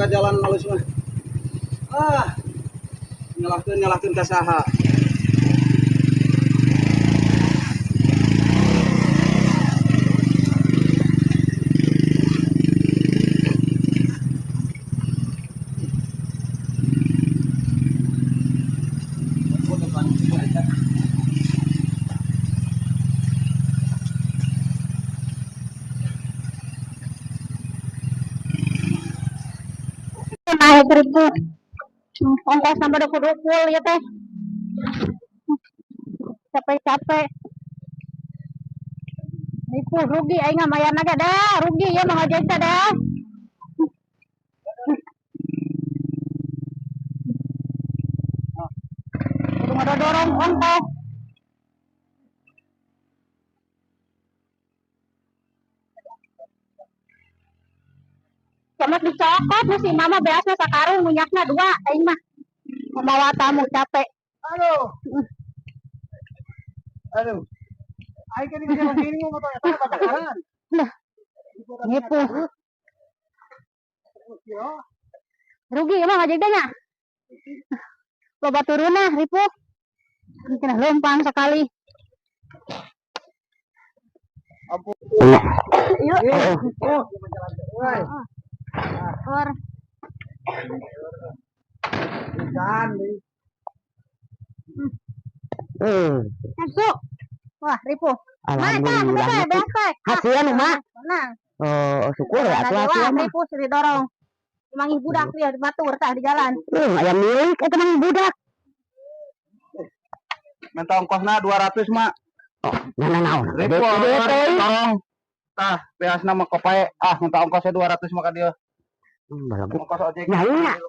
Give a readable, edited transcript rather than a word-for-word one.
ka jalan halus mah. Ah. Nyalahkeun nyalahkeun ka saha. Naik ribu. Ongkos sampai dukul ya teh. Capek-capek. Ribu rugi aing mah mayarna ge dah, rugi ya mah ngojek teh dah. Kudu ngadodorong ongkos. Camat dicokot nih si mama beasna sakarung minyakna dua aing mah. Membawa tamu capek. Aduh. Aduh. Aing kan di jalan sini mau motor eta bakaran. Lah. Nipu. Rugi emang ngajak nya. Loba turunna ripu. Kena lempang sekali. Ampun. Yuk. Oh, Or. Ikan. Masuk. Wah, ripu. Alhamdulillah. Hasian, Mak. Menang. Oh, syukur ya atuh hasian mah. Ripu sih didorong. Manggih budak dia di batur tah di jalan. Aya milik eta mah budak. Minta ongkosna 200, Mak. Oh, nah naon. Ripu, tolong. Tah, beasna mah kopae. Ah, minta ongkosnya 200 maka dia. Balagu. Ongkos ojek. Nah, iya.